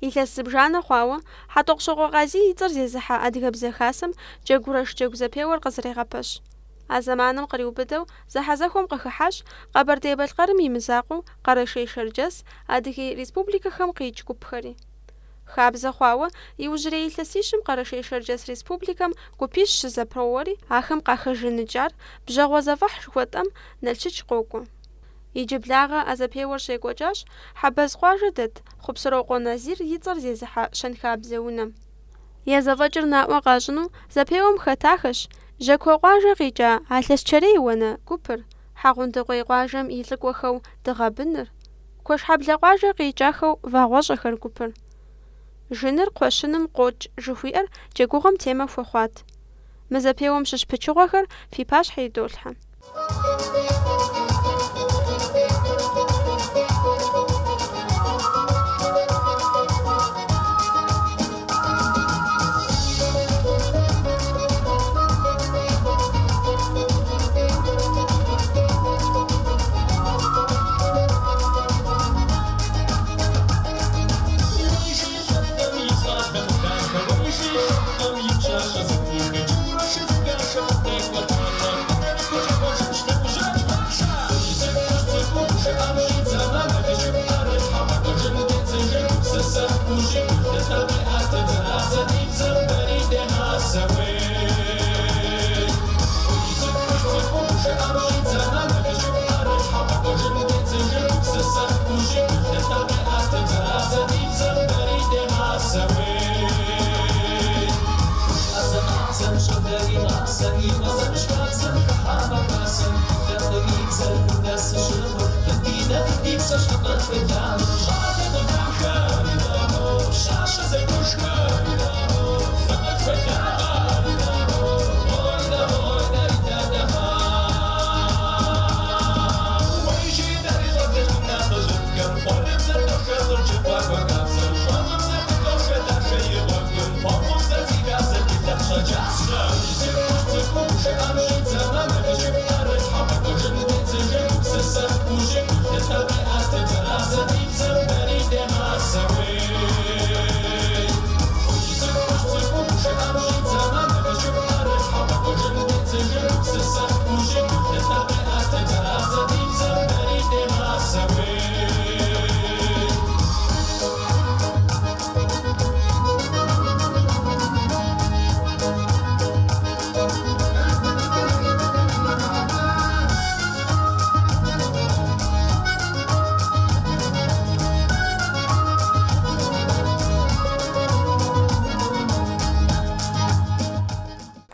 Илъэс зыбжанэ хъуауэ, Хьэтӏохъущокъуэ Къазий и цӏэр зезыхьэ Адыгэбзэ Хасэм Джэгурэш джэгу зэпеуэр къызэрегъэпэщ. А зэманым къриубыдэу зэхьэзэхуэм къыхыхьащ Къэбэрдей-Балъкъэрым и мызакъуэу Къэрэшей-Шэрджэс, Адыгей республикэхэм къикӏ гупхэри. Хабзэ хъуауэ, иужьрей илъэсищым Къэрэшей-Шэрджэс Республикэм гупищ щызэпоуэри, ахэм къахэжаныкӏар бжьэгъуэ зэфӏэхь жыхуэтӏэм Налщыч къокӏуэ. Иджыблагъэ а зэпеуэр щекӏуэкӏащ Хьэбэз къуажэ дэт Хъупсырокъуэ Назир и цӏэр зезыхьэ щэнхабзэ унэм. Я зэфӏэкӏыр наӏуэ къащӏыну зэпеуэм хэтахэщ Жьакуэ къуажэ къикӏа Алъэсчэрей уанэ гупыр, Хьэгъундыкъуей къуажэм и лӏыкӏуэхэу Дыгъэбыныр, Куэшхьэблэ къуажэ къикӏахэу Вагъуэщӏэхэр гупыр. Жыныр кхъуэщыным къокӏ жыхуиӏэр джэгугъуэм темэ хуэхъуат. Мы зэпеуэм щыщ пычыгъуэхэр фи пащхьэ идолъхьэ.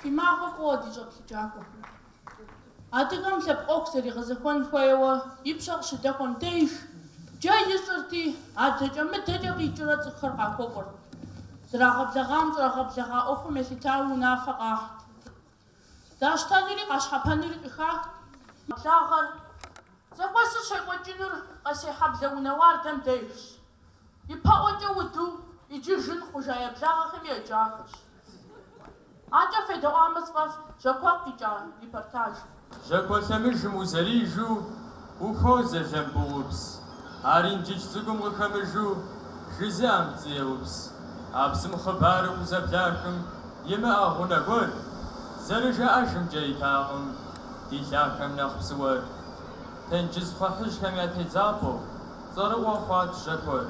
Фи махуэ фӏыуэ ди щӏэплъыкӏакӏуэхэр. Адыгэм лъэпкъ ӏуэху зэригъэзэхуэн хуейуэ и пщэ къыщыдэхуэм деж, джэ ищӏырти, адэкӏэ-мыдэкӏэ къикӏыурэ цӏыхухэр къахуэкӏуэрт. Зрагъэблэгъам щӏрагъэблэгъа ӏуэхум елъытауэ унафэ къахьт. Дащтэнури къащхьэпэнури къыхахт. Благъэр зэхуэсыр щекӏуэкӏынур Къэсейхьэблэ унэ уардэм дежщ. Ипэӏуэкӏэ уду иджы жын хъужа еблагъэхэми еджахэщ. Адэкӏэ федэӏуамэ сфӏэфӏт Жьакуэ къикӏа репортажым. Жьакуэ лъэмыжым узэрижу ухуозэ Лэмбыупс. Ар Инджыдж цӏыкӏум къыхэмыжу жызыӏэм пцӏы еупс. А псым хъыбару хузэблахым имыӏэ гъунэ гуэр, зэрыжаӏэжымкӏэ итакъым ди лъахэм нэхъ псы уэр. Тенджыз кхъухьыжьхэм я тедзапӏэу цӏэрыӏуэ хъуат Жьакуэр.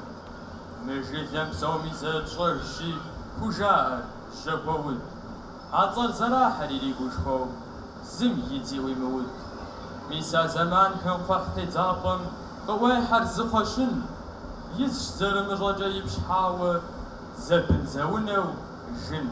Мы жылэм псоми зэрытщӏэжщи, хужаӏэр Жьакуэуд. А цӏэр зэрахьэр иригушхуэу, зым и дзи ӏуимыуд. Мис а зэманхэм кхъухь тедзапӏэм къыӏуехьэр зы кхъуэщын, изщ зэрымыщӏэкӏэ ипщхьауэ зэбын-зэунэу жын.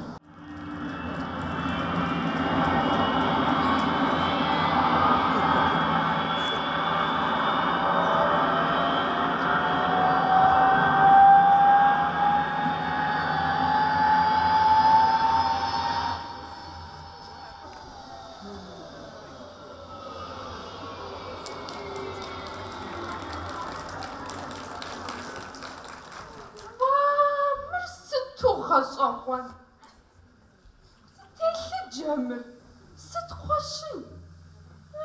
Уа, мыр сыту гъэщӏэгъуэн! Сыт телъыджэ мыр? Сыт кхъуэщын? А,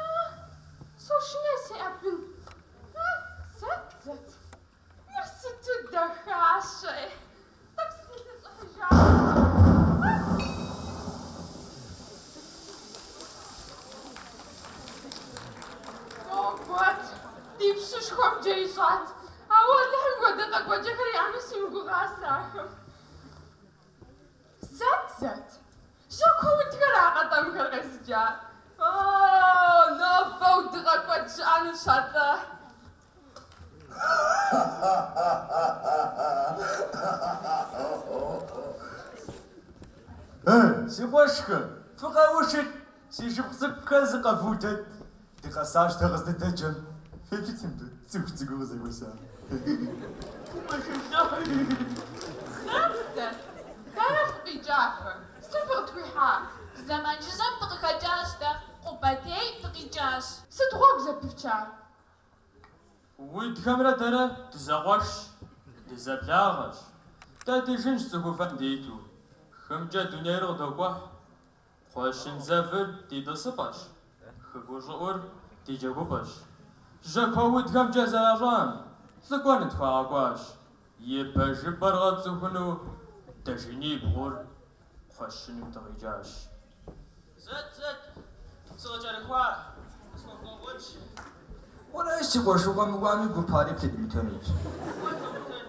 сошынэ сеӏэбын. А, зэт, зэт. Мыр сыту дахащэ! Догуэт, ди пщышхуэм джэ ищӏат, ауэ Алыхьым хуэдэ къэкӏуэкӏэхэр яӏэну симыгугъа сэ ахэм. Зэт, зэт, жьакуэудхэракъэ-тӏэ мыхэр къезыджар? О, нобэ удыгъэ куэд щыӏэнущ атӏэ. Эй, си къуэшхэ, фыкъэушыт, си шыпхъу цӏыкӏухэр зыкъэвудэт. Дыкъэсащ дэ къыздыдэджэм. Феплъыт мыбы, цӏыху цӏыкӏуу къызэхуэсам. Зэт, зэт, дэнэ фыкъикӏа фэ? Сыт фыкъытхуихьа? Зэман жыжьэм дыкъыхэкӏащ дэ, Къубатей дыкъикӏащ. Сыт гъуэгу зэпыфчар? Удхэмрэ дэрэ дызэкъуэшщ, дызэблагъэщ. Дэ дыжынщ цӏыхуфэм диту. Хымкӏэ дунейр къыдокӏухь. Кхъуэщын зэвыр ди тӏысыпӏэщ, хы гущӏыӏур ди джэгупӏэщ. Жьакуэудхэм джэ зэращӏам лӏыкӏуэ нытхуагъэкӏуащ. И пэжыпӏэр къэтцӏыхуну дэ жынибгъур кхъуэщыным дыкъикӏащ. Зэт, зэт, сыкъыкӏэрыхуа, къысхуэвгъэгъунщ. Уэращ, си къуэш, укъэмыкӏуами гупари плъыдмытэнут. Куэд умытэн.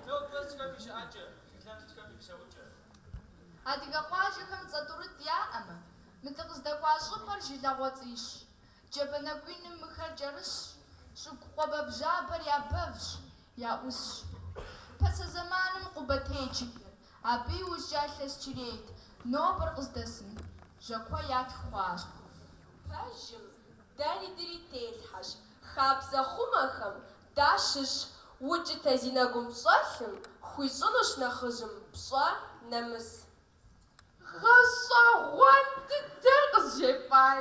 Нобэ сытхэм и щыӏэкӏэ, жылэм сытхэм и псэукӏэ. Адыгэ къуажэхэм цӏэ тӏурытӏ яӏэмэ, мы дыкъыздэкӏуа щӏыпӏэр жылагъуэцӏищ. Джабэ нэкӏу иным мыхэр кӏэрысщ, щӏыгу къуабэбжьабэр я бэвщ, я ӏусщ. Пасэ зэманым Къубатей жылэр, абы иужькӏэ Алъэсчырейт, нобэр къыздэсым Жьакуэ ятх хъуащ. Пэжым дэри дрителъхьэщ, хабзэхъумэхэм дащыщ, укӏытэ зи нэгум щӏэлъым хуищӏынущ нэхъыжьым пщӏэ, нэмыс. Гъэщӏэгъуэн дыдэр къызжепӏай.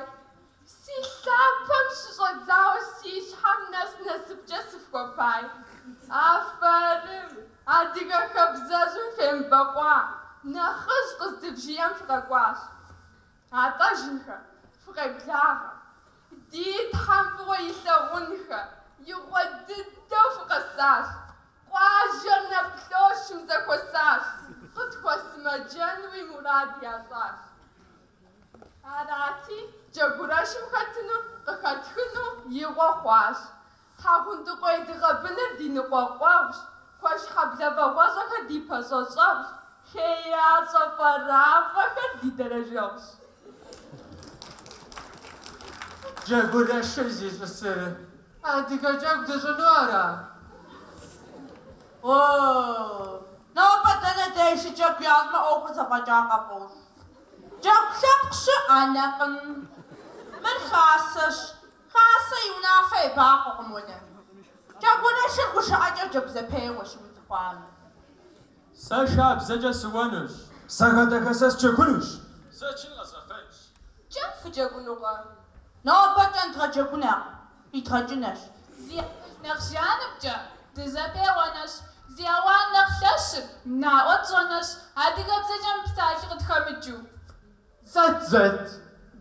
Си лъапэм щыщӏэдзауэ си щхьэм нэс насыпкӏэ сыфхуэпай. Афэрым, адыгэ хабзэжьым фемыбэкъуа, нэхъыжь къыздывжиӏэм фыкъэкӏуащ. Атӏэ, жынхэ, фыкъеблагъэ. Ди Тхьэм фӏыуэ илъагъунхэ, игъуэ дыдэу фыкъэсащ. Къуажэр нэплощым зэхуэсащ, къытхуэсымэджэнуи мурад ящӏащ. Арати, джэгурэшым хэтынур къыхэтхыну игъуэ хъуащ. Хьэгъундыкъуей дыгъэбыныр ди ныкъуэкъуэгъущ, Куэшхьэблэ вагъуэщӏэхэр ди пэщӏэщӏэгъущ, хеящӏэ фӏэрафӏэхэр ди дэрэжэгъущ. Джэгурэшыр зищӏысыр адыгэ джэгу дыщӏыну ара? О, нобэ дэнэ дежи джэгу ящӏмэ ӏуэхур зэфӏэкӏа къэфӏощӏ. Джэгу лъэпкъ щыӏэнэкъым. Мыр хасэщ. Хасэ и унафэ ебакъуэкъым унэ. Джэгурэшыр гушыӏэкӏэ джэгу зэпеуэщ умыцӏыхуамэ. Сэ шабзэкӏэ сыуэнущ. Сэ хадэхэсэ сыджэгунущ. Сэ чын къэзгъэфэнщ. Кӏэн фыджэгунукъэ? Нобэ кӏэн дгъэджэгунэкъым, идгъэкӏынэщ. Зи акъыл нэхъ жанымкӏэ дызэпеуэнэщ, зи ауан нэхъ лъэщыр наӏуэ тщӏэнэщ, адыгэбзэкӏэ мыпсалъи къытхэмыкӏыу. Зэт, зэт,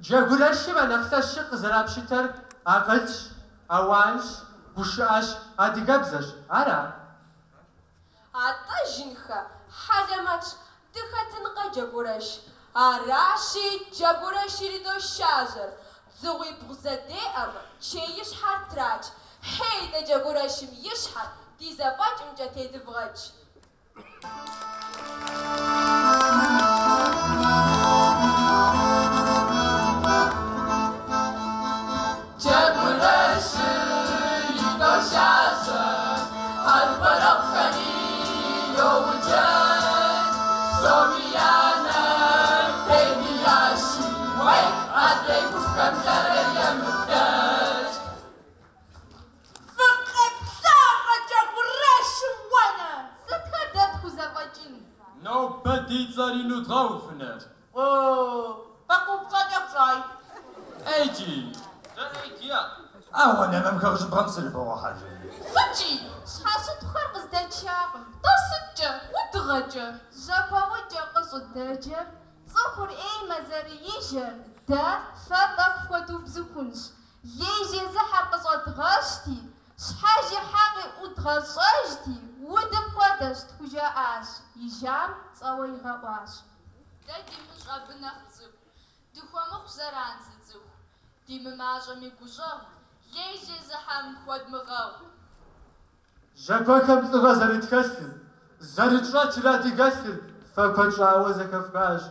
джэгурэшым а нэхъ лъэщыр къызэрапщытэр акъылщ, ауанщ, гушыӏэщ, адыгэбзэщ, ара? Атӏэ, жынхэ, хьэлэмэтщ, дыхэтынкъэ джэгурэш. Аращи, джэгурэш иридошажьэр. Дзыгъуибгъу зэдеӏэмэ, чеищхьэр трач. Хьейдэ джэгурэшым и щхьэр ди зэфӏэкӏымкӏэ тедывгъэч. Джэгурэшыр идошажьэ, хьэрхуэрэгъухэри йоуджэт. Псоми я нэр тедиящи, уей, адрей гупхэм лъэрэ емыплъэкӏ. Фыкъеблагъэ джэгурэшым уэнэ! Сытхэр дэ тхузэфӏэкӏын? Нобэ ди цӏэр ину дгъэуфынэр. О, къэкӏупщӏэкӏэ пщӏай. Ӏейкӏи. Дэ ӏей диӏэкъым. Ауэ нэмэм хэгъыщӏыпхъэм срыбогъэхьэжри. Фыкӏи! Щхьэщытхъухэр къыздэчакъым. Тӏэ сыткӏэ, удыгъэкӏэ. Жьакуэукӏэ къыщӏыдэджэр, цӏыхур ӏеймэ зэрыижэр, дэ фэ тӏэкӏу фхуэдубзыхунщ. Лей зезыхьэр къыщӏэдгъэщти, щхьэж и хьэкъи ӏудгъэщӏэжти, Удым хуэдэщ, тхужаӏащ, ижам цӏэуэ игъэӏуащ. Дэ димыщӏ абы нэхъ цӏыкӏу, дыхуэмыхъу зэран зы цӏыху. Димымащӏэми гущӏэгъу, лей зезыхьэм хуэдмыгъэгъу. Жьакуэхэм лӏыгъэ зэрытхэлъыр, зэрытщӏэтыр адыгэлъыр фэ куэд щӏауэ зэхэфхащ.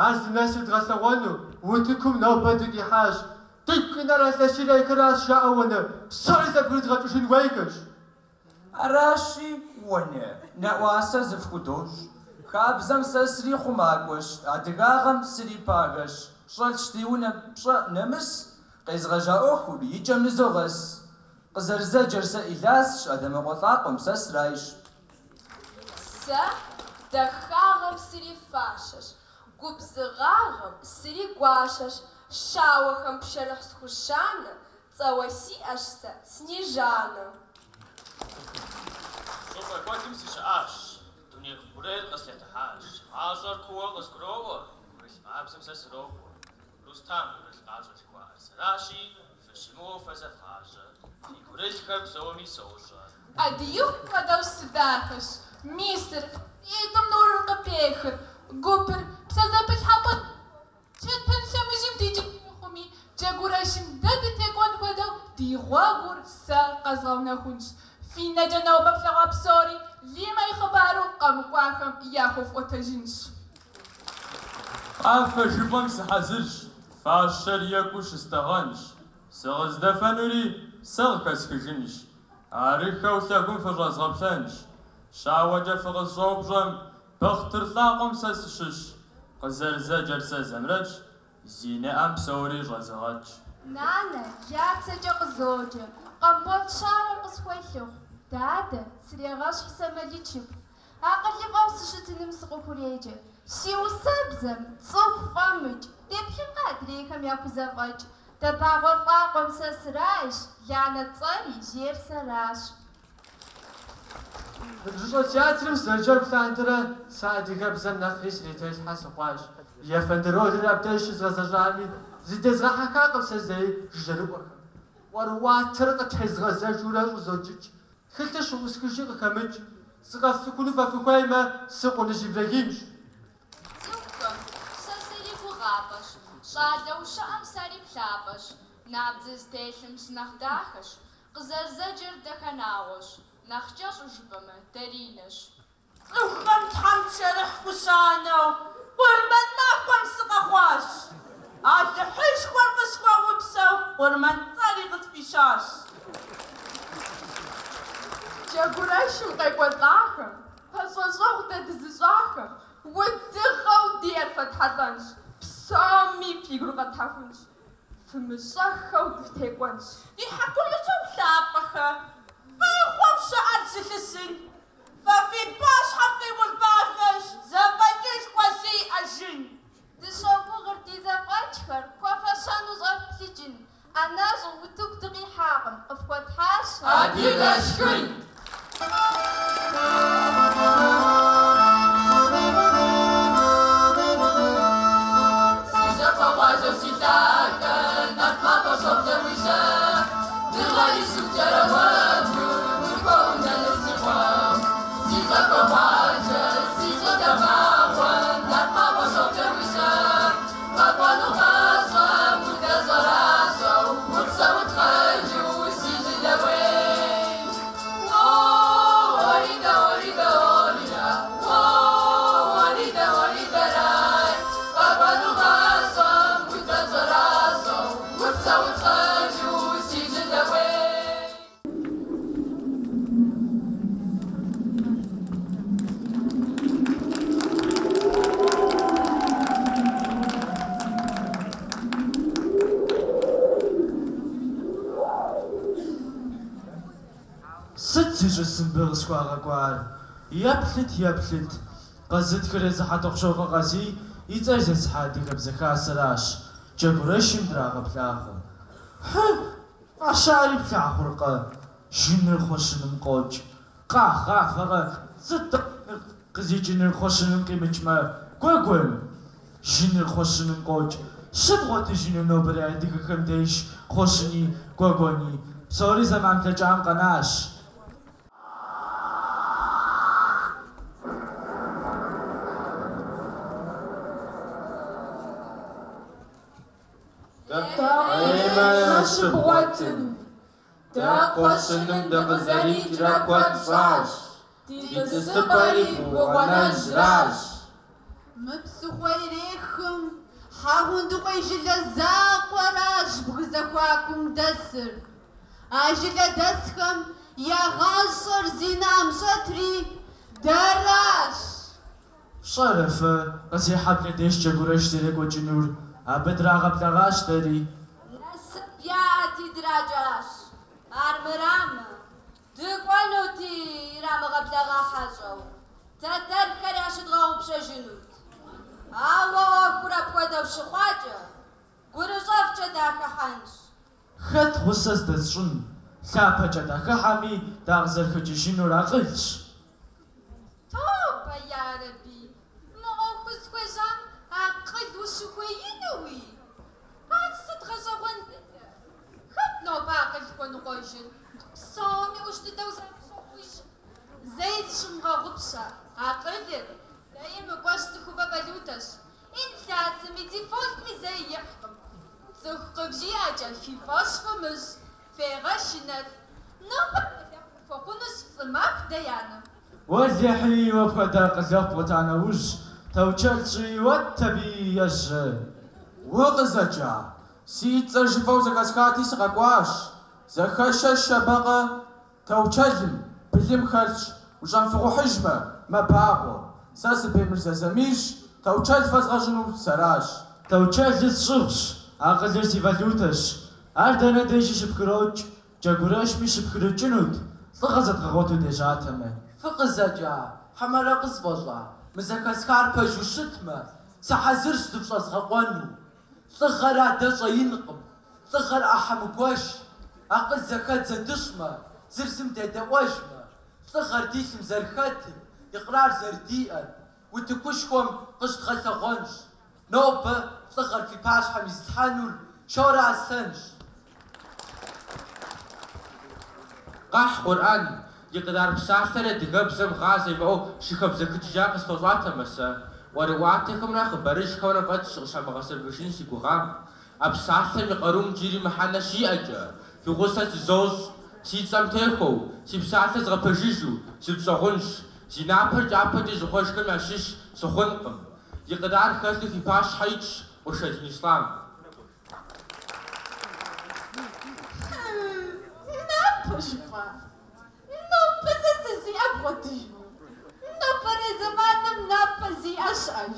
Ар здынэсыр дгъэлъэгъуэну утыкум нобэ дыкъихьащ. Дигу къинар а лъэщырейхэращ, жаӏэу уэнэ, псори зэбгрыдгъэкӏыжын хуейхэщ. Аращи, уэнэ, нэӏуасэ зыфхудощӏ. Хабзэм сэ срихъумакӏуэщ, адыгагъэм срипагэщ. Щӏэлъщ ди унэм пщӏэ, нэмыс, къезгъэжьа ӏуэхур и кӏэм нызогъэс. Къызэрызэджэр сэ Илясщ, Адэмокъуэ лӏакъуэм сэ срайщ. Сэ дахагъэм срифащэщ, губзыгъагъэм сригуащэщ, щауэхэм пшэрыхь схущанэ, цӏэуэ сиӏэщ сэ Снежанэ. Щӏыпӏэ куэдым сыщыӏащ, дуней хъурейр къэслъэтыхьащ, гъащӏэр кууэ къызгуроӏуэ, гурылъ къабзэм сэ срокӏуэ. Рустам гурылъ къащӏэ жыхуаӏэр сэращи, фыщымыуэу фэ зэвгъащӏэ, фи гурылъхэр псоми сощӏэ. Ӏэдииху хуэдэу сыдахэщ, мисыр, си ӏитӏым нурыр къыпехыр, гупыр, псэзэпылъхьэпӏэ Чэтэн лъэмыжым дикӏ мыхъуми, Джэгурэшым дэ дытекӏуэн хуэдэу ди гъуэгур сэ къэзгъэунэхунщ. Фи нэкӏэ нобэ флъэгъуа псори Лимэ и хъыбару къэмыкӏуахэм яхуэфӏуэтэжынщ. Къафэ жыпӏэм сыхьэзырщ, фащэр екӏуу щыстӏэгъэнщ, сыкъыздэфэнури сэ къыхэсхыжынщ, арыххэу лъэгум фыщӏэзгъэплъэнщ. Щауэкӏэ фыкъысщӏэупщӏэм, Бахътыр лӏакъуэм сэ сыщыщ, къызэрызэджэр сэ Зэмрэтщ, зи нэӏэм псори щӏэзыгъэтщ. Нанэ, Лацэкӏэ къызоджэ, Къамбот щауэр къысхуелъыхъу, дадэ, срегъэщхь сэ Мэлычыпхъу, акъылыфӏэу сыщытыным сыкъыхуреджэ. Си усэбзэм цӏыху фӏэмыкӏ, деплъынкъэ адрейхэм яхузэфӏэкӏ. Дэбагъуэ лӏакъуэм сэ срайщ, Ланэ цӏэри зейр сэращ. Ныбжьыщӏэ театрым сызэрыджэгу лъандэрэ сэ адыгэбзэм нэхъри срителъхьэ сыхъуащ. Ефэнды ролыр абдеж щызгъэзэщӏами, зыдезгъэхьэхакъым сэ зэи жыжьэрыӏуэхэм. ӏуэрыӏуатэр къытезгъэзэжурэ щӏызоджыкӏ. Тхылъыр щыӏусхыжи къыхэмыкӏ. Сыкъэфцӏыхуну фэ фыхуеймэ, сы-Къуныжь Ибрагимщ. Цӏыхухэм, сэ сригугъапӏэщ, щӏалэу щыӏэм сариплъапӏэщ, набдзэ зытелъым сынэхъ дахэщ, Къызэрызэджэр Дахэнагъуэщ, нэхъ кӏэщӏу жыпӏэмэ, Даринэщ. Цӏыхухэм Тхьэм пшэрыхь хущанэу Къурмэн махуэм сыкъэхъуащ. Алыхьышхуэр къысхуэупсэу Къурмэн цӏэри къысфӏищащ. Джэгурэшым къекӏуэлӏахэм, пэщӏэщӏэгъу дэ дызыщӏахэм, удыгъэу диӏэр фэтхьэлӏэнщ, псоми фи гур къэтхьэхунщ. Фымыщӏэххэу дыфтекӏуэнщ. Ди хьэкумыщӏэу лъапӏэхэ, фӏыгъуэу щыӏэр зылъысын, фэ фи пащхьэм къиувахэщ зэфӏэкӏышхуэ зиӏэ жын. Дыщогугъыр ди зэфӏэкӏхэр хуэфэщэну щӏэфплъыкӏын, ӏэнэщӏу утыку дыкъихьакъым, къыфхуэтхьащ адыгэ шхын. Си жьакуэ къуажэу си лъахэ, нарт мафӏэ щоблэр уи жьэ. Дыгъэр исыхукӏэрэ уэгум, ныпхуэунэныр си хъуэхъу. Си жьакуэ къуажэ, си щӏалэ вагъуэ, нарт мафӏэ щоблэр уи жьэ. Къэкӏуэну гъащӏэм удэщӏэращӏэу, упсэу утхъэжу си жылэ уей. О, орида, орида, орира, о, орида, орида, рай. Къэкӏуэну гъащӏэм удэщӏэращӏэу, упсэу утхъэжу си жылэ уей. Сыт зищӏыс мыбы къысхуагъэкӏуар? Еплъыт, еплъыт! Къэзытхыр езы Хьэтӏохъущокъуэ Къазий и цӏэр зезыхьэ Адыгэбзэ Хасэращ, Джэгурэшым драгъэблагъэ. Хьы, фӏащари плъагъуркъэ? Жыныр кхъуэщыным къокӏ. Къагъафэкъэ, сыт-тӏэ жыныр къызикӏыныр кхъуэщыным къимыкӏмэ, гуэгуэн? Жыныр кхъуэщыным къокӏ. Щыбгъуэтыжыну нобэрей адыгэхэм деж ӏуэщыни гуэгуэни? Псори зэман блэкӏам къэнащ. Дэ къеймэ щыбгъуэтын? Дэ кхъуэщыным дыкъызэрикӏрэ куэд щӏащ, ди тӏысыпӏэри бгъуэнэжьращ. Мы псыхъуэ ирехым Хьэгъундыкъуей жылэ закъуэращ бгы зэхуакум дэсыр. А жылэ дэсхэм я гъащӏэр зи нэӏэм щӏэтри дэращ. Фщӏэрэ фэ Къэсейхьэблэ деж Джэгурэш зэрекӏуэкӏынур? Абы драгъэблэгъащ дэри. Насып яӏэти драджащ. Армырамэ, дыкӏуэнути ирамыгъэблэгъа хьэщӏэу, тэтэрхэр ящыдгъэгъупщэжынут. Ауэ ӏуэхур апхуэдэу щыхъуакӏэ, гурыщӏэфӏкӏэ дахыхьэнщ. Хэт гъусэ здэсщӏын? Лъапэкӏэ дахыхьэми, дакъызэрыхэкӏыжынур акъылщ. Тобэ, ярэби, мы ӏуэху узыхуежьам акъыл ущыхуеинуи? Ар сыт гъэщӏэгъуэн дыдэ? Хэт нобэ акъыл хуэныкъуэжыр? Псоми ӏущ дыдэу закъыщохъуж. Зэи зыщывмыгъэгъупщэ, акъылыр зэи мыкӏуэщӏ цӏыхубэ валютэщ. Инфляцэми дефолтми зэи ихькъым. Цӏыху къывжиӏэкӏэ фи фӏэщ фымыщӏ, фегъэшынэр. Нобэ акъылэгъу къыфхуэхъунущ Лӏымаху Даянэ. Уэлэхьи, уэ пхуэдэ акъылэгъу бгъуэта нэужь, таучэл щӏыи уэт аби ежьэ. Укъызэджа? Си цӏэр жыфӏэу зэхэсхати, сыкъэкӏуащ. Зэхэшэ шэбэкъэ? Таучэлым, былым хэлъщ, ущӏэмыфыгъухьыжмэ, мэбагъуэ. Сэ сы-Бемырзэ Замирщ, таучэл фэзгъэщӏынур сэращ. Таучэлыр сщӏыгъущ, акъылыр си валютэщ. Ар дэнэ дежи щыпхрокӏ, Джэгурэшми щыпхрыкӏынут, лӏыгъэ зэдгъэгъуэту дежьатэмэ. Фыкъызэджа, хьэмэрэ къысфӏэщӏа? Мы зэхэсхар пэжу щытмэ, сыхьэзырщ зыфщӏэзгъэкъуэну. Лӏыгъэр адэ щӏэинкъым, лӏыгъэр ӏыхьэ мыгуэшщ. Акъыл зэхэдзэ дыщӏмэ, зыр зым дедэӏуэжмэ, лӏыгъэр ди лъым зэрыхэтыр, икърар зэрыдиӏэр, утыкушхуэм къыщыдгъэлъэгъуэнщ. Нобэ лӏыгъэр фи пащхьэм изылъхьэнур Шорэ Аслъэнщ. Къэхь Къурӏэн, икърар псалъэр адыгэбзэм гъазэ имыӏэу щыхэбзэхыкӏыжа къысфӏэщӏатэмэ сэ, ӏуэрыӏуатэхэмрэ хъыбарыжьхэмрэ фӏэкӏ къыщамыгъэсэбэпыжын си гугъам. А псалъэм и къарум иджыри мыхьэнэ щиӏэкӏэ, фи гъусэ зызощӏ, си цӏэм техуэу, си псалъэ згъэпэжыжу, сыфщӏыгъунщ. Зи напэр кӏапэкӏэ зыхъуэжхэм ящыщ сыхъункъым. Икърар хэлъу фи пащхьэ итщ Къурш Динислъам. Напэ жыпӏа? Напэ сэ сызиӏэ бгъуэтыжыну? Нобэрей зэманым напэ зиӏэ щыӏэж?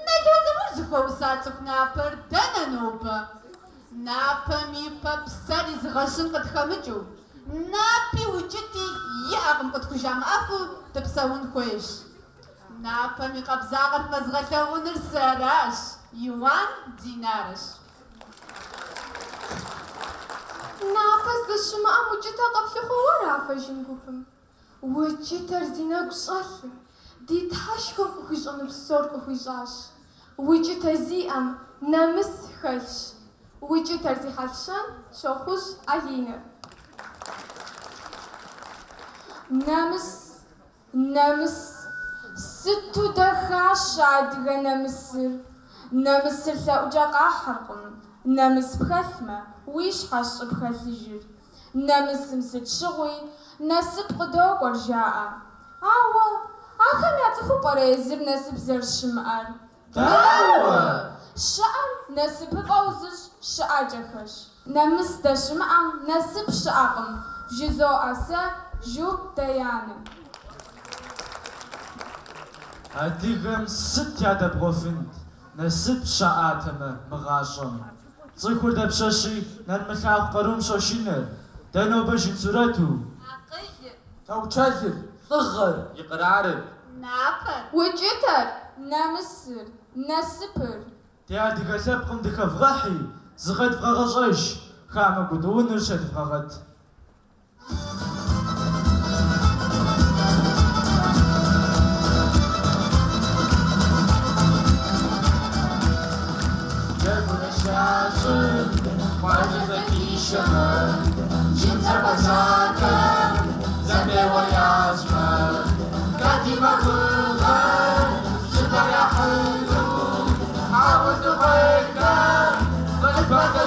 Нало Заур зыхуэуса цӏыху напэр дэнэ нобэ? Напэм и пэ псэр изыгъэщын къытхэмыкӏыу, напи укӏыти иӏэкъым къытхужамыӏэфу дыпсэун хуейщ. Напэм и къабзагъэр фэзгъэлъэгъуныр сэращ, Иуан Динарэщ. Напэ здэщымыӏэм укӏытэ къэфлъыхъуэу ара фэ жин гупым? Укӏытэр зи нэгу щӏэлъым, ди Тхьэшхуэм къыхуищӏэну псор къыхуищӏащ. Укӏытэ зиӏэм нэмыс хэлъщ. Укӏытэр зи хьэл-щэн Щохъужь Алинэ. Нэмыс, нэмыс, сыту дахащэ адыгэ нэмысыр. Нэмысыр лъэӏукӏэ къахьыркъым, нэмыс пхэлъмэ, уи щхьэщ щӏыпхэлъыжыр. Нэмысым сыт щыгъуи насып къыдокӏуэр, жаӏэ. Ауэ ахэм яцӏыхуу пӏэрэ езыр насып зэрыщымыӏэр? Дауэ? Щыӏэр насыпыфӏэ узыщӏ щыӏэкӏэхэщ. Нэмыс здэщымыӏэм насып щыӏэкъым, вжызоӏэ сэ, Жу Даянэ. Адыгэм сыт ядэбгъуэфынт, насып щаӏатэмэ мы гъащӏэм? Цӏыхур дапщэщи нэрымылъагъу къарум щошынэр, дэ нобэ жын сурэту. Акъылыр. Таучэлыр, лӏыгъэр. Икърарыр. Напэр. Укӏытэр, нэмысыр, насыпыр. Ди адыгэ лъэпкъым дыхэвгъэхьи, зыкъэдвгъэгъэщӏэж, хамэ гудыуныр щедвгъэгъэт. Джэгурэш ящӏыр къуажэ зэхишэмэ, жин зэхуэсахэм зэпеуэ ящӏмэ, хэт и мэгугъэр щӏыпӏэр яхьыну, Хьэгъундыкъуейхэм.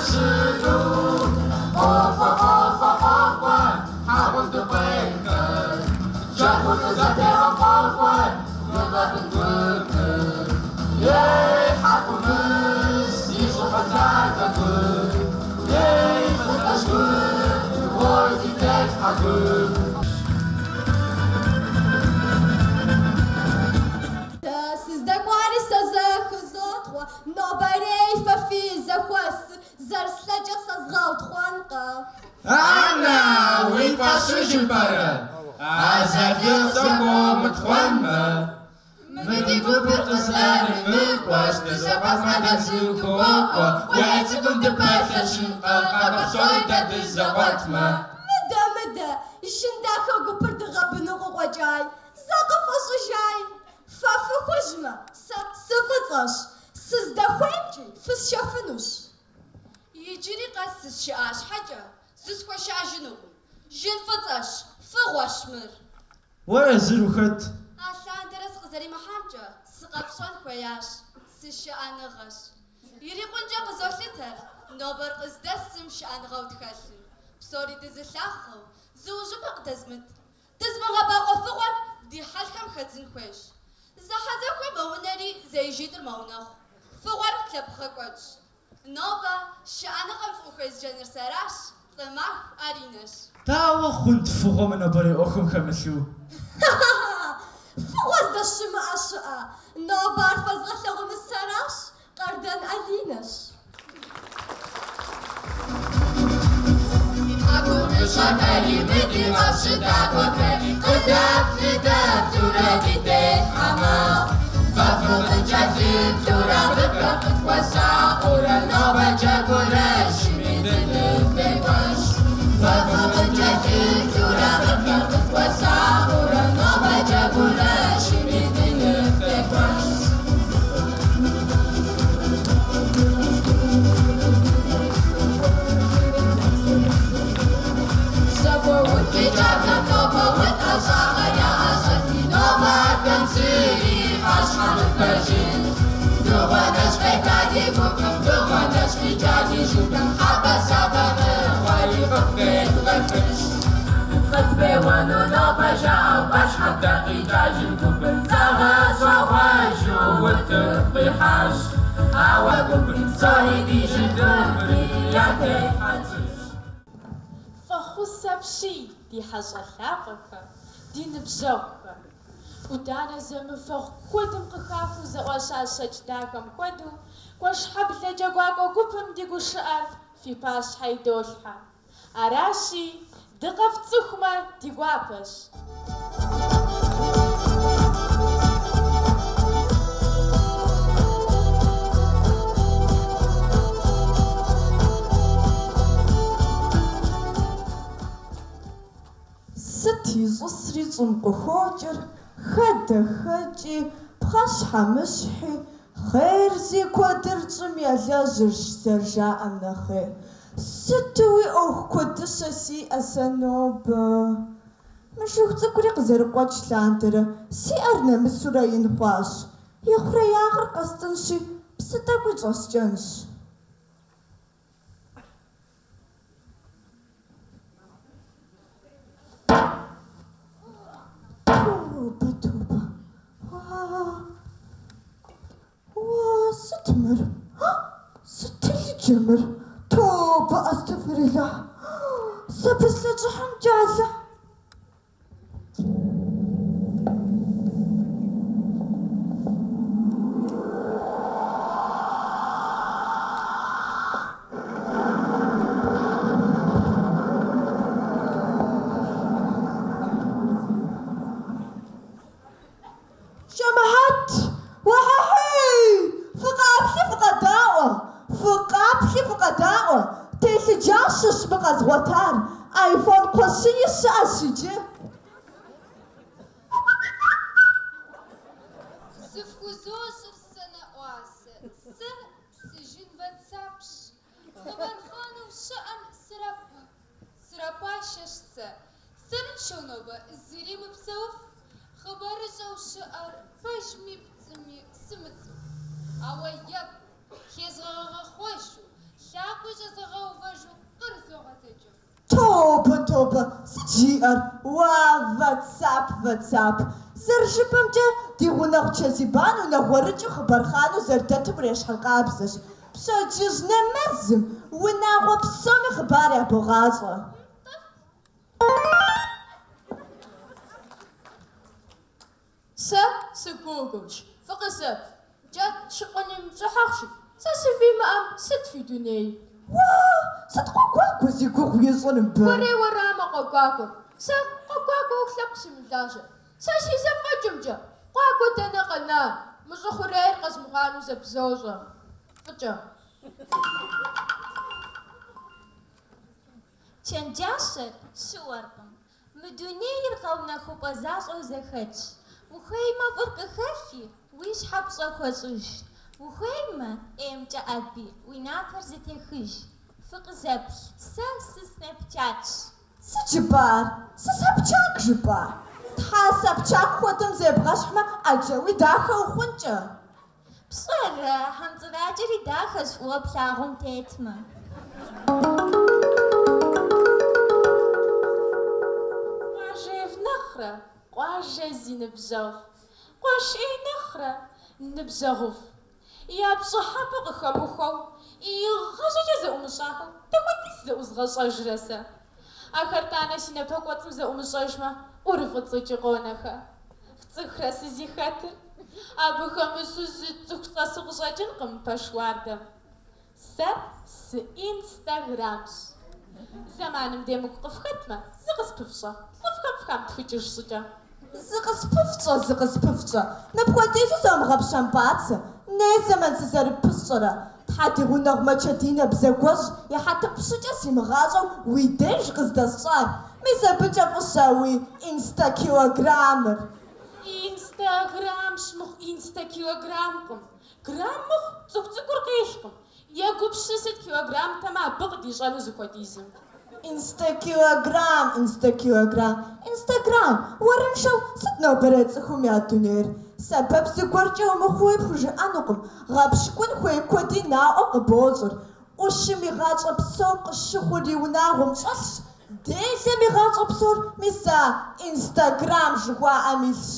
къыщӏэщыну. Къофэ, къофэ, къокӏуэ, Хьэгъундыкъуейхэр. Джэгуну зэпеуэм къокӏуэ, Гугъэбын гупыр. Ей, Хьэкӏумыщ, зи щӏыфэ лъагэ гуп. Ей, Фӏыцӏэжь гуп, уой, зи телъхьэ гуп. Дэ сыздэкӏуари сэ зэхызотхъуэ, нобэрей фэ фи зэхуэсыр зэрыслъэкӏэ сэзгъэутхъуэнкъэ. Анэ, уи фӏэщыжу пӏэрэ? Азалыхь зэхуомытхъуэнмэ. Мы ди гупыр къызэрымыкӏуэщ, дызэкъуэтмэ дэ зыхуокӏуэ, уей цӏыкӏум дыпэлъэщынкъэ, къакӏуэ псори дэ дызэкъуэтмэ. Мыдэ, мыдэ, жын дахэ гупыр дыгъэбыну къыкъуэкӏай, закъыфӏэщӏыжай. Фэ фыхужьмэ, сэ сыфӏыцӏэщ, сыздэхуеймкӏи фысшэфынущ. Иджыри къэс зысшыӏа щхьэкӏэ, зысхуэшыӏэжынукъым. Жын фӏыцӏэщ, фыгъуэщ мыр. Уэ езыр ухэт? Алъандэрэ сыкъызэримыхьамкӏэ сыкъэфщӏэн хуеящ, сышыӏэныгъэщ. Ирикъункӏэ къызолъытэр, нобэр къыздэсым шыӏэныгъэу тхэлъыр. Псори дызылъахъэу, зыужьыпӏэ къыдэзмыт. Дызмыгъэбакъуэ фыгъуэр ди хьэлхэм хэдзын хуейщ. Зэхьэзэхуэ мэунэри зэижитӏыр мэунэхъу. Фыгъуэр лъэпкъгъэкӏуэдщ. Нобэ шыӏэныгъэм фыкъыхуезджэныр сэращ, Лӏымаху Аринэщ. Дауэ хъунт фыгъуэ мы нобэрей ӏуэхум хэмылъу? Фыгъуэ здэщымыӏэ щыӏэ, нобэ ар фэзгъэлъэгъуну сэращ, Къардэн Алинэщ. Хьэкумыщӏэхэри мы ди къэпщытакӏуэхэри къыдэплъ-ныдэплъурэ ди телъхьэ мэхъу. Фэ фыкъыткӏэлъыплъурэ мыхэр къытхуэсакъыурэ нобэ джэгурэшми дыныфтекӏуэнщ. Фэ фыкъыткӏэлъыплъурэ мыхэр къытхуэсакъыурэ нобэ джэгурэшми дыныфтекӏуэнщ. Зэхуэут къикӏахэм нобэ ут ӏэщӏагъэ яӏэщӏэлъи, нобэ абыхэм зыри къащхьэмыпэжын. Дыгъуэнэщ къеха ди гупым, дыгъуэнэщ къикӏа ди жыпым, хьэбэ-сабэ мыгъуэри къыфхуедгъэхынщ. Къытпеуэну нобэ жаӏэу Башхьэблэ къикӏа жын гупым загъэщӏэгъуэжу утыку къихьащ. Ауэ гупым псори ди жын гупри я телъхьэ тщӏынщ. Фӏэхъус апщий, ди хьэщӏэ лъапӏэхэ, ди ныбжьэгъухэ. ӏуданэ зэмыфэгъу куэдым къыхахыу зэӏуаща щэкӏ дахэм хуэдэу, Куэшхьэблэ джэгуакӏуэ гупым ди гушыӏэр фи пащхьэ идолъхьэ. Аращи, дыкъэфцӏыхумэ ди гуапэщ. Сыт ищӏысри щӏым къыхокӏыр, хадэхэкӏи, пхъэщхьэмыщхьи, хъер зи куэдыр щӏым елэжьырщ зэрыжаӏэм нэхъей. Сытуи ӏуэху куэдыщэ сиӏэ сэ нобэ. Мы жыг цӏыкӏури къызэрыкъуэкӏ лъандэрэ си ӏэр нэмысурэ ин хъуащ. И хъуреягъыр къэстӏынщи, псы тӏэкӏуи щӏэскӏэнщ. Тобэ, тобэ. Уа, сыт мыр? Сыт телъыджэ мыр? Тобэ, ӏэстэгъфирулахь. Сэ пыслъэщӏыхьымкӏэ, Алыхь. Жэмыхьэт! Уэхьэхьей! Фыкъаплъи фыкъэдаӏуэ! Фыкъаплъи фыкъэдаӏуэ! Телъыджащэщ мы къэзгъуэтар! Айфон кхъуэщыни щыӏэщ иджы! Зыфхузощӏыр сэ нэӏуасэ, сэ сыжын ватсапщ. Хъыбархъанэу щыӏэм срапашэщ сэ. Сэрыншэу нобэ зыри мыпсэуф, хъыбарыщӏэу щыӏэр пэжми пцӏыми сымыцӏыху. Ауэ екӏу хезгъэгъэхъуэжу, лъакъуи щӏэзгъэувэжу. тобэ, сыт жиӏэр? Уа, вэцап, вэцап. Зэрыжыпӏэмкӏэ, ди гъунэгъу Чэзибан унагъуэрыкӏыу хъыбархъанэу зэрыдэтым урещхьыркъабзэщ. Пщэдджыжь нэмэзым унагъуэ псоми хъыбар ябогъащӏэ. Сэ сы-Гуглщ, фыкъызэплъ. Джэд щыкъуным щӏыхьэхущ, сэ сывимыӏэм сыт фи дуней? Уа, сыт къуэгуагуэ зи гугъу ищӏыр мыбы? Уэрей-уэрамэ къуэгуагуэр, сэ къуэгуагуэ ӏуэху лъэпкъ сымылажьэ. Сэ си зэфӏэкӏымкӏэ, къуагуэ дэнэ къэна, мы щӏы хъурейр къэзмыгъанэу зэбызощӏэ. Фӏыкӏэ. Чэнджащэр щыуэркъым. Мы дунейр гъэунэхупӏэ защӏэу зэхэтщ. Ухуеймэ, фӏыр къыхэхи, уи щхьэ пщӏэ хуэщӏыж. Ухуеймэ, ӏеймкӏэ ӏэби, уи напэр зытехыж. Фыкъызэплъ, сэ сы-Снэпчатщ. Сыт жыпӏар? Сы-Собчак жыпӏа? Тхьэ, Собчак хуэдэм зебгъэщхьмэ, ӏэджэуи дахэ ухъункӏэ. Пщӏэрэ, хьэмцӏыракӏэри дахэщ фӏыуэ плъагъум тетмэ. Къуажэфӏ нэхърэ, къуажэ зи ныбжьэгъу. Къуэш ӏей нэхърэ, ныбжьэгъуфӏ. Я пщӏыхьэпӏэ къыхэмыхуэу, игъащӏэкӏэ зэӏумыщӏахэу дапхуэдиз зэӏузгъэщӏэжрэ сэ? Ахэр тӏанэ си напэкӏуэцӏым зэӏумыщӏэжмэ, ӏурыфӏыцӏыкӏи къонэхэ. Фцӏыхурэ сызихэтыр? Абы хэмысу зы цӏыху щӏэсу къыщӏэкӏынкъым пэш уардэм. Сэ сы-Инстаграмщ. Зэманым демыкӏу къыфхэтмэ, зыкъыспыфщӏэ, лӏыфӏхэм фыхамытхыкӏыж щӏыкӏэ. Зыкъыспыфщӏэ, зыкъыспыфщӏэ, мыпхуэдизу зомыгъэпщэмпӏацэ, ней зэман сызэрыппысщӏэрэ? Тхьэ, ди гъунэгъу Мэчэдинэ бзагуэжь и хьэтыр пщыкӏэ симыгъащӏэу уи деж къыздэсщӏар, мис абыкӏэ фӏыщ а уи инстакилограммыр. Инстаграмщ мыхъу инстакилограммкъым. Грамм мыхъу цӏыху цӏыкӏур къелкъым. Егупсысыт килограммтэмэ абы къыдищӏэну зыхуэдизым. Инстакилограмм, инстакилограмм, Инстаграм, уэрыншэу сыт нобэрей цӏыхум я дунейр? Сэбэп зыгуэркӏэ умыхъууи пхужыӏэнукъым, гъэпщкӏун хуей куэди наӏуэ къыбощӏыр. ӏущым и гъащӏэ псом къыщыхъур и унагъуэм щӏэлъщ, делэм и гъащӏэ псор мис а Инстаграм жыхуаӏэм илъщ.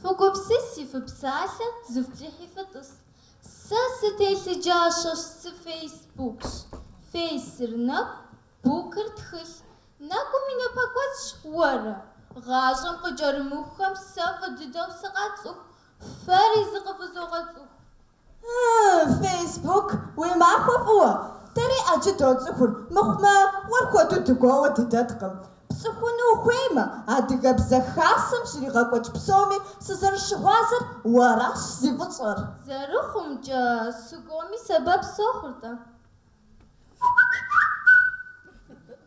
Фыгупсыси, фыпсалъэ, зыфплъыхьи фытӏыс. Сэ сытелъыджащэщ, сы-Фейсбукщ. Фейсыр нэкӏу, букыр тхылъ. Нэкӏум и напэкӏуэцӏщ уэрэ. Гъащӏэм къыкӏэрымыхухэм сэ фӏы дыдэу сыкъацӏыху, фэри зыкъывызогъэцӏыху. Фейсбук, уи махуэ фӏыуэ! Дэри ӏэджэ доцӏыхур, мыхъумэ, уэр хуэдэу дыгуауэ дыдэткъым. Пцӏыхуну ухуеймэ, Адыгэбзэ Хасэм щригъэкӏуэкӏ псоми сызэрыщыгъуазэр уэращ зи фӏыщӏэр. Зэрыхъумкӏэ, сыгуоми сэбэп сохъур-тӏэ.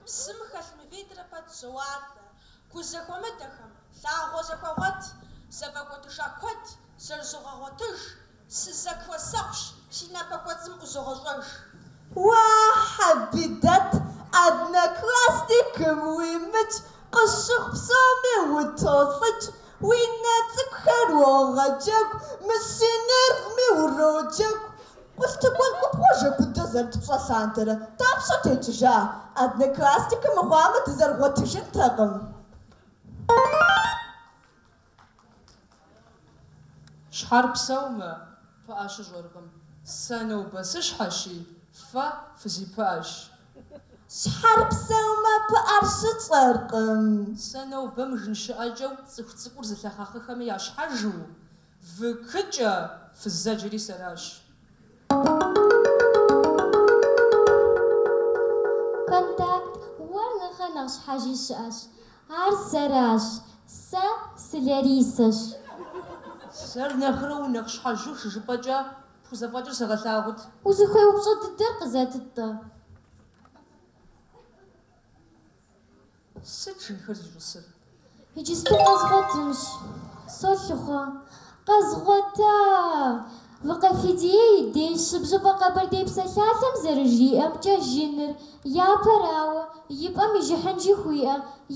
Псым хэлъ мывитӏрэ пэт зоуалӏэ, гу зэхуэмыдэхэм лъагъуэ зэхуагъуэт, зэфӏэкӏуэдыжа куэд зэрызогъэгъуэтыж, сызэклассэгъущ, си напэкӏуэцӏым ӏузогъэщӏэж. Уа, Хьэбидэт, Одноклассникым уимыкӏ, къысщыхъу псоми утолӏыкӏ, уи нэ цӏыкӏухэр уогъэджэгу, мы си нервми уроджэгу. Къулътыгуэн губгъуэ жэгундэ зэрытпщӏэ лъандэрэ дапщэ текӏыжа? Одноклассникым мыхъуамэ дызэрыгъуэтыжынтэкъым. Щхьэр псэумэ, пыӏэ щыщӏэркъым. Сэ нобэ сыщхьэщи, фэ фызипыӏэщ. Щхьэр псэумэ, пыӏэр щыщӏэркъым. Сэ нобэ мы жын щыӏэкӏэу цӏыху цӏыкӏур зылъэхъэхъыхэми я щхьэжу, ВК-кӏэ фызэджэри сэращ. Контакт, уэр нэхъэ нэхъ щхьэжи щыӏэщ. Ар сэращ. Сэ сы-Ларисэщ. Сэр нэхърэ унэхъ щхьэжу щыжыпӏэкӏэ, пхузэфӏэкӏыр сыгъэлъагъут. Узыхуей упщӏэ дыдэр къызэтыт-тӏэ. Сыт жынхэр зищӏысыр? Иджысту къэзгъуэтынщ. Солъыхъуэ. Къэзгъуэта! ВК Фидие и деж щыбжьыфӏэ Къэбэрдей псалъалъэм зэрыжиӏэмкӏэ, жыныр, япэрауэ, и пӏэм ижыхьын жыхуиӏэ,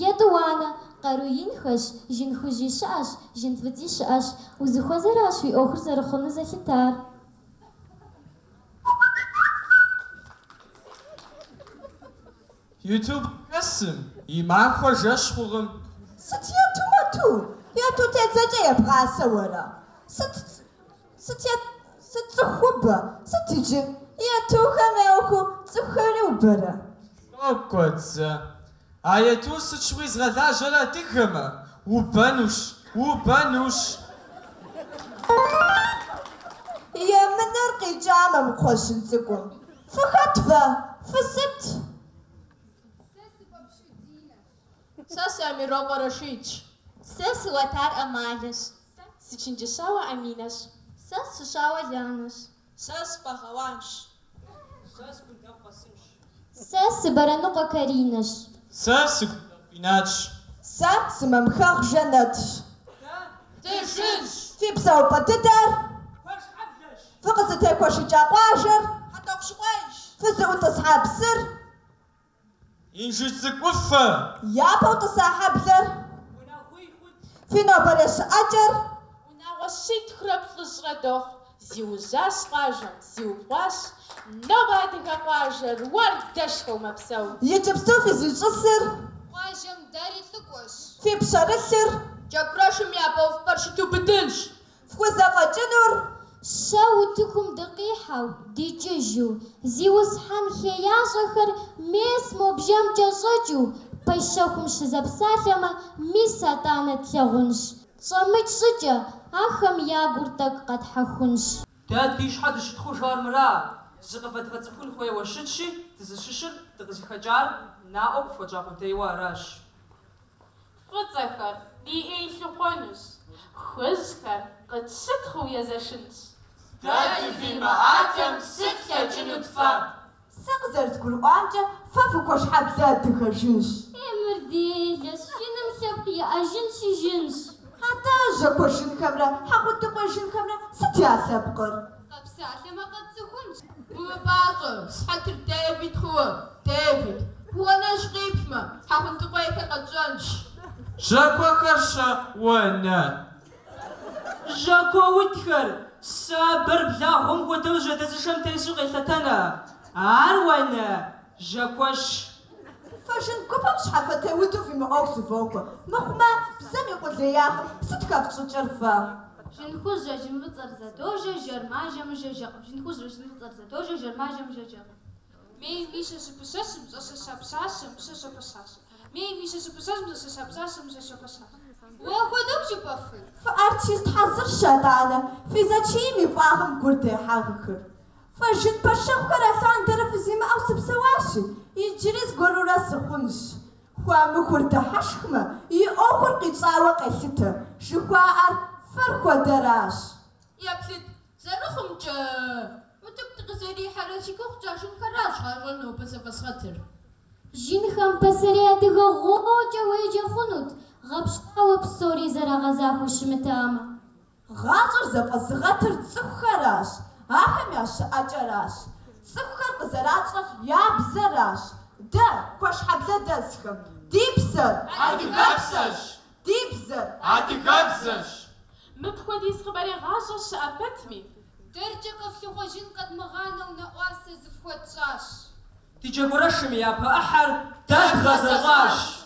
етӏуанэ, къару инхэщ, жын хужьи щыӏэщ, жын фӏыцӏи щыӏэщ, узыхуэзэращ уи ӏуэхур зэрыхъуну зэлъытар. Ютуб хэсым, и махуэр жэщ хъукъым. Сыт ету-мэту? Ету тедзэкӏэ ебгъасэу ара? Сыт, сыт е, сыт цӏыхубэ? Сыт иджы? Етухэм яухыу цӏыхухэри убэрэ? Догуэт зэ. А етур сыт щыгъуи зыгъэлажьэр адыгэмэ, убэнущ, убэнущ. Емынэр къикӏамэ мы кхъуэщын цӏыкӏум. Фыхэт фэ? Фысыт? Сэ сы-Кӏуэпщу Динэщ. Сэ сы-Амирокъуэ Рашидщ. Сэ сы-Уэтар Амалэщ. Сэ сы-Чэнджэщауэ Аминэщ. Сэ сы-Щауэ Ланэщ. Сэ сы-Пэгъэуанщ. Сэ сы-Гундэхъу Къасымщ. Сэ сы-Бэрэныкъуэ Каринэщ. Сэ сы-Гундэхъу Инатщ. Сэ сы-Мамхэгъ Жэнэтщ. Дэ дыжынщ. Фи псэупӏэ дыдэр? Куэшхьэблэщ. Фыкъызытекуэшыкӏа къуажэр? Хьэтӏохъущыкъуейщ. Фызыӏутӏысхьа псыр? Инжыдж Цӏыкӏу ӏуфэ. Япэу тӏыса хьэблэр? Унагъуий хъут. Фи нобэрей щыӏэкӏэр? Унагъуэ щитхурэ плӏыщӏрэ дохъу. Зиужьащ къуажэм, зиубгъуащ. Нобэ адыгэ къуажэр уардэшхуэу мэпсэу. Иджыпсту фызищӏысыр? Къуажэм дарилӏыкӏуэщ. Фи пщэрылъыр? Джэгурэшым япэ увыпӏэр щыдубыдынщ. Фхузэфӏэкӏынур? Щэ утыкум дыкъихьэу, дикӏыжу, зиусхьэн хеящӏэхэр мес мо бжэмкӏэ щӏэкӏыу, пэш щэхум щызэпсалъэмэ, мис атӏанэ тлъагъунщ. Тщӏэмыкӏ щӏыкӏэ, ахэм я гур тӏэкӏу къэтхьэхунщ. Дэ ди щхьэ дыщытхъужу армыра, зыкъывэдгъэцӏыхун хуейуэ щытщи, дызыщыщыр, дыкъызыхэкӏар наӏуэ къыфхуэтщӏа къудейуэ аращ. Фӏыцӏэхэр ди ӏей лъыхъуэнущ, хужьхэр къытщытхъуу езэшынщ. Дэ дывимыӏатэм сыт флъэкӏынут фэ? Сэ къызэрызгурыӏуамкӏэ, фэ фыкуэшхьэблэ адыгэ жынщ. Е мыр делэщ, жыным лъэпкъ иӏэжынщи жынщ. Атӏэ, жьакуэ жынхэмрэ Хьэгъундыкъуей жынхэмрэ сыт я лъэпкъыр? Къэпсалъэмэ къэтцӏыхунщ. Умыпӏащӏэ, сыхьэтыр Дэвид хъууэ, Дэвид. Гугъэнэжь къиплъмэ, Хьэгъундыкъуейхэр къэтщӏэнщ. Жьакуэхэр-щэ, уэнэ? Жьакуэ удхэр, сабэр благъуэм хуэдэу жьэдэзышэм тесу къелъэтэнэ. Ар уэнэ, жьакуэщ. Фэ жын гупым щхьэфэтеуду фи мыӏуэху зывохуэ, мыхъумэ, бзэм и къулеягъым сыт хэфщӏыкӏыр фэ? Жын хужьрэ жын фӏыцӏэр зэдожэ, жэр мажэ мыжэ жэкъым. Жын хужьрэ жын фӏыцӏэр зэдожэ, жэр мажэ мыжэ жэкъым. Мей Мишэ щыпыщэщым, щӏэщэща пщащэ, Мыщэ щопэщащэ. Мей Мишэ щыпыщэщым, щӏэщэща пщащэ, Мыщэ щопэщащэ. Уэ хуэдэу жыпӏэфын? Фыартист хьэзырщ атӏанэ, фи зэчийм и фӏагъым гур дехьэхыр. Фэ жын пэшэгъухэр алъандэрэ фызимыӏэу сыпсэуащи, иджыри зыгуэрурэ сыхъунщ. Хуэмыхур дыхьэшхмэ, и ӏуэхур къищӏауэ къелъытэ, жыхуаӏэр фэр хуэдэращ. Еплъыт, зэрыхъумкӏэ, утыку дыкъызэрихьэрэ зи гугъу тщӏа жынхэращ гъащӏэр нобэ зэфӏэзгъэтыр. Жынхэм пасэрей адыгэ гъуокӏэ уеджэ хъунут, гъэпщкӏуауэ псори зэрагъэзахуэу щымытамэ. Гъащӏэр зэфӏэзыгъэтыр цӏыхухэращ, ахэм я щыӏэкӏэращ. Цӏыхухэр къызэращӏэр я бзэращ. Дэ, Куэшхьэблэ дэсхэм, ди псэр! Адыгэпсэщ! Ди бзэр! Адыгэбзэщ! Мыпхуэдиз хъыбарегъащӏэ щыӏэ пэтми. Дэркӏэ къэфлъыхъуэжын къэдмыгъанэу нэӏуасэ зыфхуэтщӏащ. Ди джэгурэшым и япэ ӏыхьэр дэ дгъэзэщӏащ.